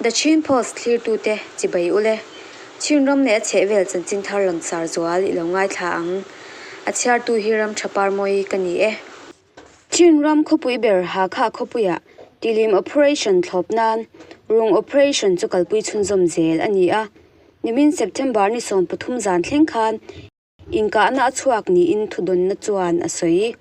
The Chin Post thlirtute chibai ule. Chin ram leh a chhehvel chanchin thar langsar zual i lo ngaithla ang. A chhiartu hi ram tha par mawi ka ni e. Chin ram khawpui ber Hakha khawpuiah Tilim Operation thlawp nan Rung Operation chu kalpui chhunzawm zel a ni a. Nimin September ni 13 zan thleng khan Inkahna a chhuak niin thudawnna chuan a sawi.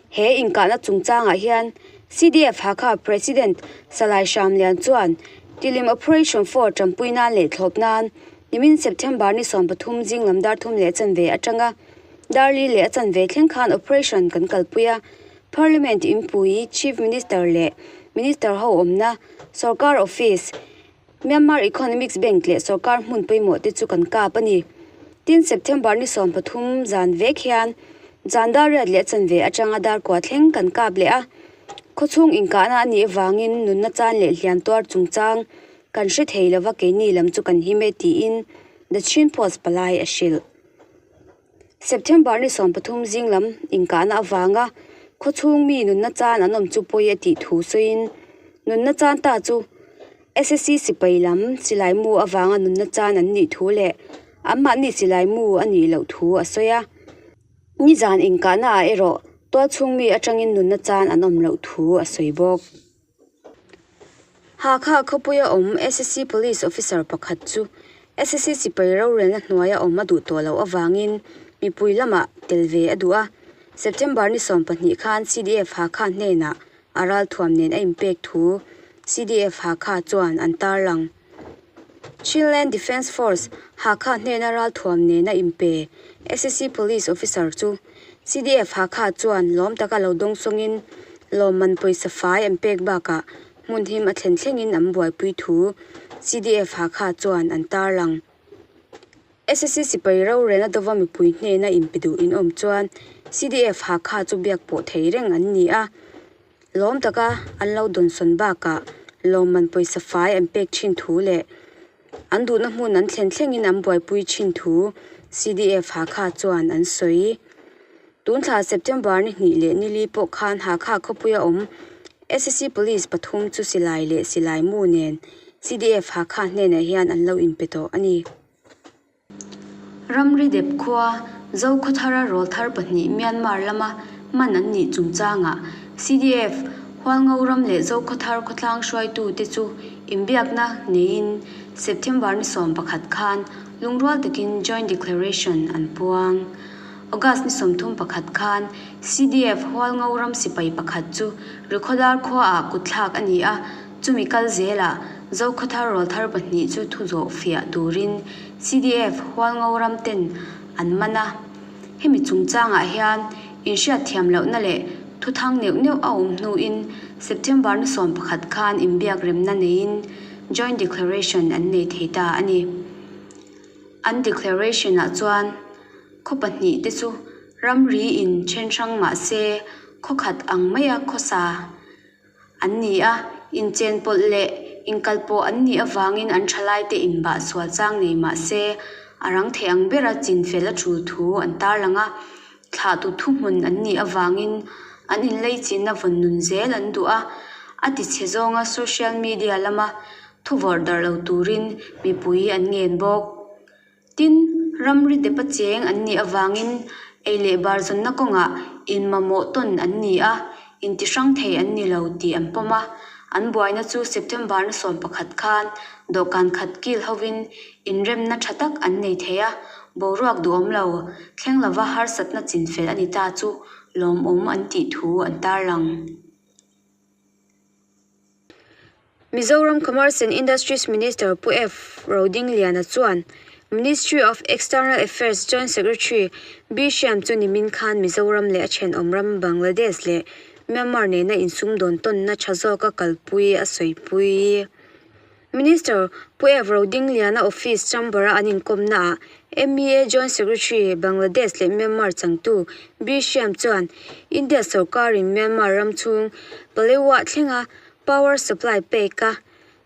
He inkahna chungchangah hian CDF Hakha President Salai Hramlian chuan Tilim Operation 4 tanpui nan leh thlawp nan nimin September ni 13 zing lam dar thum leh chanve atanga dar li leh a chanve thleng khan operation kan kalpui a, Parliament inpui Chief Minister leh Minister ho awmna Sorkar Office, Myanmar Economics Bank leh sorkar hmun pawimawh te chu kan kap a ni. Tin, September ni 13 zan vek hian zan dar riat leh chanve atanga dar kua thleng kan kap leh a. Khawchhung inkahna a nih avangin nunna chan leh hliam tuar chungchang kan hre thei lova keini lam chu kan him e tiin The Chin Post palai a hrilh. September ni 13 zing lam inkahna avanga khawchhung mi nunna chan an awm chu pawi a tih thu sawiin nunna chan ta chu SSC sipai lam silai mu avanga nunna chan an nih thu leh anmahni silai mu a nih loh thu a sawi a. Nizan inkahna ah erawh tualchhung mi atangin nunna chan an awm loh thu a sawi bawk. Hakha khawpuia awm SSC Police Officer pakhat chu SSC sipai rorelna hnuaia awm a duh tawh loh avangin mipui lamah tel ve a duh a. September ni 12 khan CDF Hakha hnenah a ralthuam nen a inpek thu CDF Hakha chuan an tarlang. Chinland Defence Force Hakha hnena ralthuam nena inpe SSC Police Officer chu CDF Hakha chuan lawm taka lo dawng sawngin lawmman pawisa fai an pek bakah hmun him a thlen thlengin an buaipui thu CDF Hakha chuan an tarlang. SSC sipai rorelna dova mipui hnena inpe duh in awm chuan CDF Hakha chu biak pawh thei reng an ni a. Lawm taka an lo dawnsawn bakah lawmman pawisa fai an pek thin thu leh an duhna hmun an thlen thlengin an buaipui thin thu CDF Hakha chuan an sawi. Tun thla September ni hnih leh nili pawh khan Hakha khawpuia awm SSC Police pathum chu silai leh silai mu nen CDF Hakha hnenah hian an lo inpe tawh a ni. Ramri dep khua Zokhawthara rawlthar pahnih Myanmar lama man an nih chungchangah CDF, Hualngoram leh Zokhawthar khawtlang hruaitute chu inbiakna neiin September ni 11 khan lungrual takin Joint Declaration an puang. August ni 31 khan CDF Hualngoram sipai pakhat chu Rikhodar khuaah kutthlak a ni a, Chumi kal zelah Zokhawthar rawlthar pahnih chu thu zawh fiah turin CDF Hualngoram ten an man a. Hemi chungchangah hian inhriat thiam lohna leh thuthang neuh neuh a awm hnuin September ni 11 khan inbiak remna neiin Joint Declaration an nei thei ta a ni. An declaration ah chuan khaw pahnih te chu ramri in then hrang mah se khaw khat ang maia khawsa an ni a, inchenpawlh leh inkalpawh an nih avangin an thalaite inbah sual chang nei mah se a rang thei ang bera chinfel a tul thu an tarlang a, thlahtu thuhmun an nih avangin an inleichinna vawn nun zel an duh a, a tichhe zawnga social media lama thu vawrh darh lo turin mipui an ngen bawk. Tin, ramri depa cheng an nih avangin ei leh bar zawnna kawngah inmamawh tawn an ni a, intihrang thei an ni lo tih an pawm a. An buaina chu September ni 11 khan dawhkan khat kil hovin inremna tha tak an nei thei a, boruak duhawm lo thleng lova harsatna chinfel a ni ta chu lawmawm an tih thu an tarlang. Mizoram Commerce and Industries Minister Pu F. Rodingliana chuan Ministry of External Affairs Joint Secretary B. Shyam chu nimin khan Mizoram leh a thenawm ram Bangladesh leh Myanmar nena insumdawn tawnna tha zawka kalpui a sawipui. Minister Pu F. Rodingliana office chamber-a an inkawmnaah MEA Joint Secretary Bangladesh leh Myanmar changtu B. Shyam chuan India sorkarin Myanmar ram chhung Palewa thlenga power supply pek a,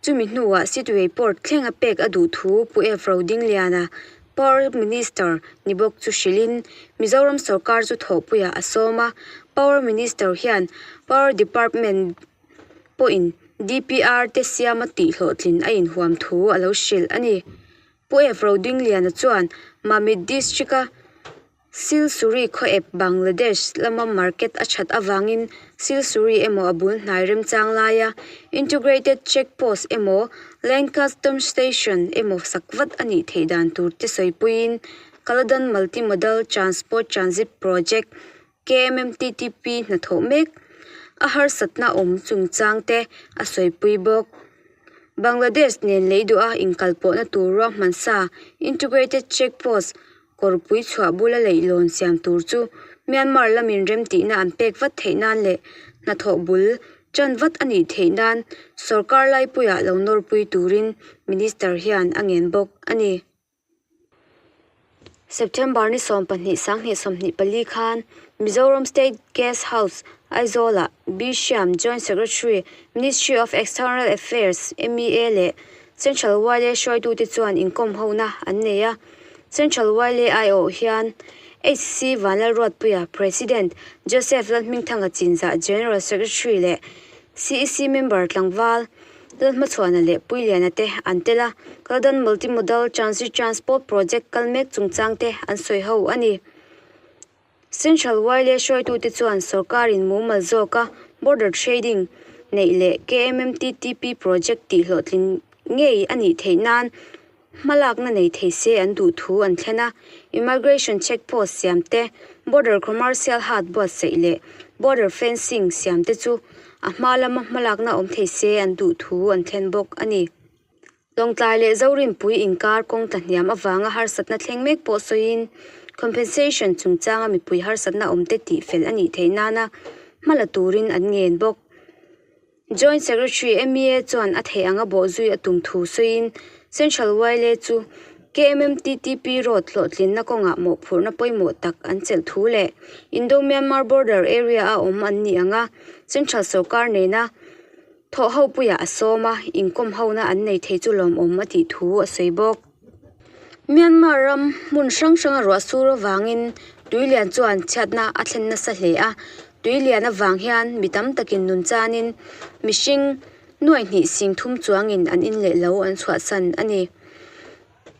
chumi hnuah Sittwe Port thlenga pek a duh thu Pu F. Rodingliana, Power Minister ni bawk chu hrilhin Mizoram sorkar chu thawhpuiah a sawm a, Power Minister hian Power Department pawhin. DPR te siama tihhlawhtlin a inhuam thu a lo hrilh a ni. Pu F. Rodingliana chuan Mamit District-a Silsuri khaw-ep Bangladesh lama market a that avangin Silsuri emaw a bul hnai remchang laia Integrated Check Post emaw Land Custom Station emaw sak vat a nih theih dan tur te sawipuiin Kaladan Multi Modal Transport Transit Project, KMMTTP, hnathawh mek a harsatna awm chungchang te a sawipui bawk. Bangladesh nen lei duha inkalpawhna tur ruahman sa Integrated Check Post Kawrpui chhuah bula leihlawn siam tur chu Myanmar lamin remtihna an pek vat theih nan leh hnathawh bul tan vat a nih theih nan sorkar laipuiah lo nawrpui turin Minister hian a ngen bawk a ni. September ni 12 2024 khan Mizoram State Guest House, Aizawlah B Hriam, Joint Secretary, Ministry of External Affairs, MEA, leh Central YLA hruaitute chuan inkawm hona an nei a. Central YLA aiawh hian HC Vanlalruatpuia, President, Joseph Lalhmingthanga Chinzah, General Secretary leh CEC member tlangval Lalhmachhuana leh Puiliana te an tel a, Kaladan Multimodal Transit Transport Project kal mek chungchang te an sawi ho a ni. Central YLA hruaitute chuan sorkarin mumal zawka border trading neih leh KMMTTP project tihhlawhtling ngei a nih theih nan hmalakna nei thei se an duh thu an thlen a. Immigration check post siam te, border commercial haat buatsaih leh border fencing siam te chu a hma lama hmalakna awm thei se an duh thu an thlen bawk a ni. Lawngtlai leh Zorinpui inkar kawng tlahniam avanga harsatna thleng mek pawh sawiin compensation chungchanga mipui harsatna awmte tihfel a nih theih nana hma la turin an ngen bawk. Joint Secretary MEA chuan a theih anga bawhzui a tum thu sawiin Central YLA chu KMMTTP Road hlawhtlinna kawngah mawhphurhna pawimawh tak an chelh thu leh Indo-Myanmar border area-a awm an nih anga Central sorkar nena Thawh ho puiah a sawm a, inkawm hona an nei thei chu lawmawm a tih thu a sawi bawk. Myanmar ram hmun hrang hranga ruah sur avangin tuilian chuan chhiatna a thlen nasa hle a, tuilian avang hian mi tam takin nun chanin mihring nuai hnih sing thum chuangin an in leh lo an chhuahsan a ni.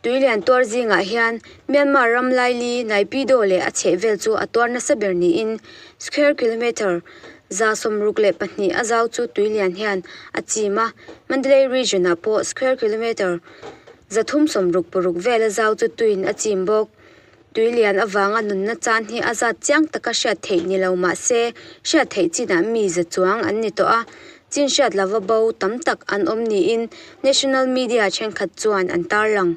Tuilian tuar zingah hian Myanmar ram laili Naypyidaw leh a chhehvel chu a tuar nasa ber niin square kilometre 62 a zau chu tuilian hian a chim a, Mandalay region-ah pawh square kilometre 366 vel a zau chu tuiin a chim bawk. Tuilian avanga nunna chan hi a zat chiang taka hriat theih ni lo mah se hriat theih chinah mi za chuang an ni tawh a, chin hriat lova bo tam tak an awm niin national media thenkhat chuan an tarlang.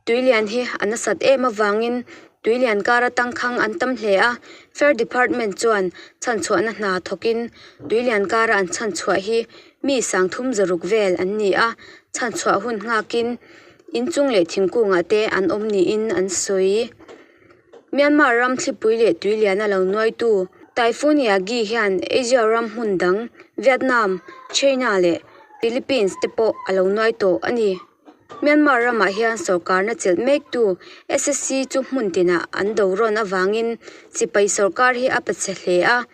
Tuilian hi a nasat em avangin tuilian kara tangkhang an tam hle a, Fire Department chuan chhanchhuahna hna thawkin tuilian kara an chhanchhuah hi mi sangthum zaruk vel an ni a, chhanchhuah hun nghakin Inchung leh thingkungah te an awm niin an sawi. Myanmar ram thlipui leh tuilian a lo nuaitu Typhoon Yagi hian Asia ram hmun dang Vietnam, China leh Philippines te pawh a lo nuai tawh a ni. Myanmar ramah hian sorkarna chelh mektu SSC chu hmun tinah an do rawn avangin sipai sorkar hi a pachhe hle a,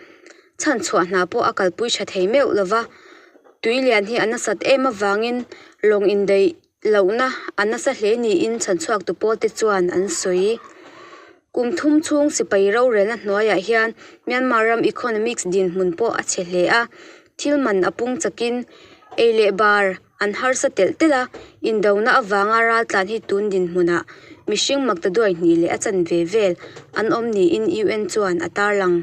chhanchhuah hna pawh a kalpui tha thei meuh lova. Tuilian hi a nasat em avangin lawng indaih lohna a nasa hle niin chhanchhuaktu pawlte chuan an sawi. Kum thum chhung sipai rorelna hnuaiah hian Myanmar ram economics dinhmun pawh a chhe hle a, thil man a pung chakin ei leh bar an harsa telh telh a, indona avanga raltlan hi tun dinhmunah mihring maktaduai hnih leh a chanve vel an awm niin UN chuan a tarlang.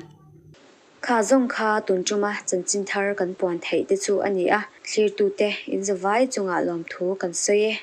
Kha zawng kha tun tuma chanchin thar kan puan theih te chu a ni a, thlirtute in zavai chungah lawmthu kan sawi e.